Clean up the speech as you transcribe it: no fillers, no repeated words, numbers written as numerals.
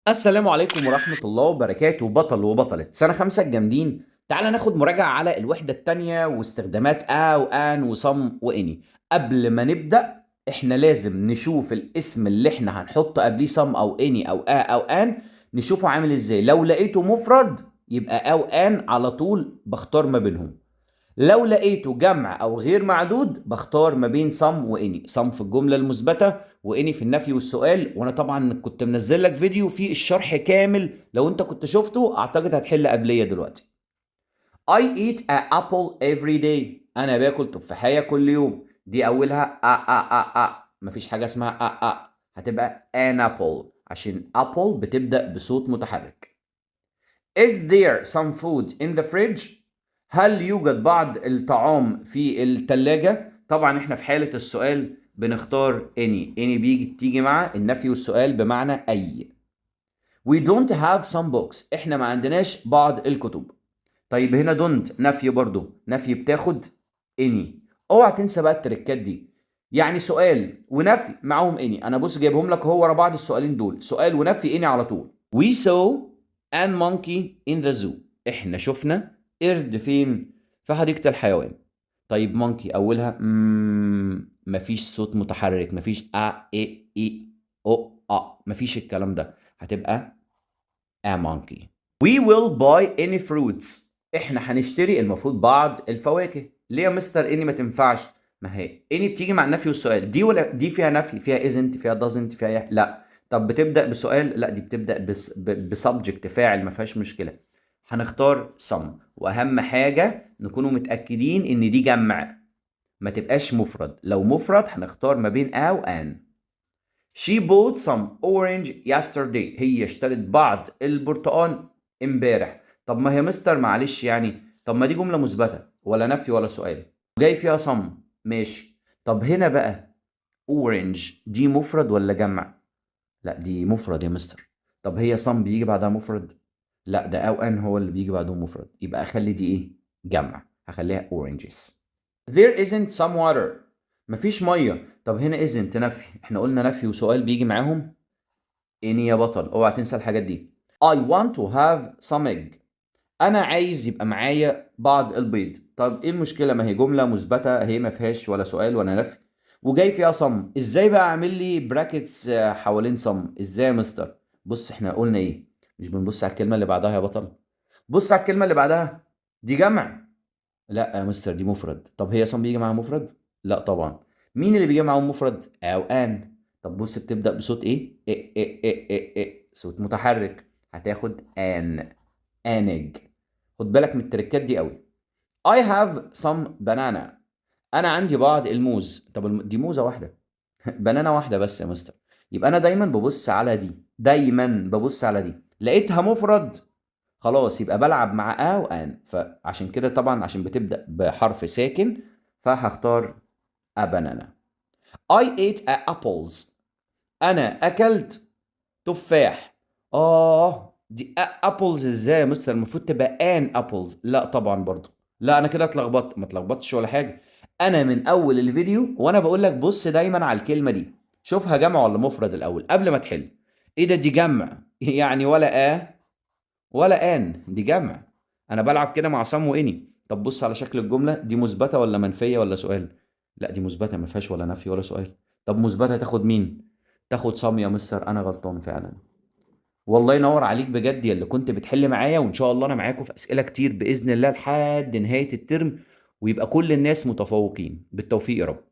السلام عليكم ورحمة الله وبركاته، بطل وبطلة سنة 5 الجامدين. تعال ناخد مراجعة على الوحدة التانية واستخدامات a و an و some و any. قبل ما نبدأ احنا لازم نشوف الاسم اللي احنا هنحط قبليه some او any او a او an، نشوفه عامل ازاي. لو لقيته مفرد يبقى a و an على طول بختار ما بينهم. لو لقيته جمع او غير معدود بختار ما بين some و any. some في الجملة المثبتة و any في النفي والسؤال. وانا طبعا كنت منزل لك فيديو فيه الشرح كامل، لو انت كنت شفته اعتقد هتحل قبليه دلوقتي. I eat a apple every day. انا باكل تفاحيه كل يوم. دي اولها ا ا ا ا، مفيش حاجة اسمها ا ا، هتبقى an apple عشان apple بتبدا بصوت متحرك. Is there some food in the fridge؟ هل يوجد بعض الطعام في الثلاجة؟ طبعا احنا في حالة السؤال بنختار any. any بيجي تيجي مع النفي والسؤال بمعنى أي. We don't have some books. احنا ما عندناش بعض الكتب. طيب هنا don't نفي، برضو نفي بتاخد any. اوعى تنسى بقى التريكات دي، يعني سؤال ونفي معاهم any. انا بص جايبهم لك هو ورا بعض السؤالين دول، سؤال ونفي any على طول. We saw an monkey in the zoo. احنا شفنا قرد فين؟ في حديقة الحيوان. طيب monkey اولها مفيش صوت متحرك، مفيش ا ا اي او ا، مفيش الكلام ده، هتبقى a monkey. We will buy any fruits. احنا هنشتري المفروض بعض الفواكه. ليه يا مستر any ما تنفعش؟ ما هي any بتيجي مع النفي والسؤال، دي ولا دي فيها نفي؟ فيها isn't، فيها doesn't، فيها لا. طب بتبدأ بسؤال؟ لا، دي بتبدأ بس ب subject فاعل، ما فيهاش مشكلة. هنختار some. واهم حاجة نكونوا متأكدين ان دي جمع، ما تبقاش مفرد. لو مفرد هنختار ما بين a و an. She bought some orange yesterday. هي اشترت بعض البرتقال امبارح. طب ما هي مستر معلش يعني، طب ما دي جملة مثبتة ولا نفي ولا سؤال، جاي فيها some، ماشي. طب هنا بقى orange دي مفرد ولا جمع؟ لا، دي مفرد يا مستر. طب هي some بيجي بعدها مفرد؟ لا، ده a و an هو اللي بيجي بعدهم مفرد، يبقى اخلي دي ايه؟ جمع، هخليها oranges. There isn't some water. مفيش ميه. طب هنا isn't نفي، احنا قلنا نفي وسؤال بيجي معاهم any يا بطل، اوعى تنسى الحاجات دي. I want to have some egg. انا عايز يبقى معايا بعض البيض. طب ايه المشكله؟ ما هي جملة مثبتة هي، ما فيهاش ولا سؤال ولا نفي وجاي فيها some. ازاي بقى اعمل لي brackets حوالين some؟ ازاي يا مستر؟ بص، احنا قلنا ايه؟ مش بنبص على الكلمة اللي بعدها يا بطل؟ بص على الكلمة اللي بعدها، دي جمع؟ لا يا مستر، دي مفرد. طب هي some بيجي معاها مفرد؟ لا طبعا. مين اللي بيجي معاهم مفرد؟ a و an. طب بص، بتبدأ بصوت ايه؟ إيه إيه إيه إيه إيه، صوت متحرك، هتاخد an، an egg. خد بالك من التريكات دي قوي. I have some banana. انا عندي بعض الموز. طب دي موزة واحدة، banana واحدة بس يا مستر. يبقى انا دايما ببص على دي، دايما ببص على دي، لقيتها مفرد خلاص يبقى بلعب مع a و an. فعشان كده طبعا عشان بتبدأ بحرف ساكن فهختار a banana. I ate a apples. انا اكلت تفاح. دي apples ازاي يا مستر؟ المفروض تبقى an apples. لا طبعا برضو لا، انا كده اتلخبطت. ما اتلخبطتش ولا حاجه، انا من اول الفيديو وانا بقول لك بص دايما على الكلمة دي، شوفها جمع ولا مفرد الاول قبل ما تحل. ايه ده؟ دي جمع، يعني ولا a ولا an، دي جمع. انا بلعب كده مع some و any. طب بص على شكل الجمله، دي مثبتة ولا منفية ولا سؤال؟ لا، دي مثبته، ما فيهاش ولا نفي ولا سؤال. طب مثبتة تاخد مين؟ تاخد some يا مستر. انا غلطان فعلا. والله ينور عليك بجد يا اللي كنت بتحل معايا، وان شاء الله انا معاكم في اسئلة كتير باذن الله لحد نهاية الترم ويبقى كل الناس متفوقين. بالتوفيق يا رب.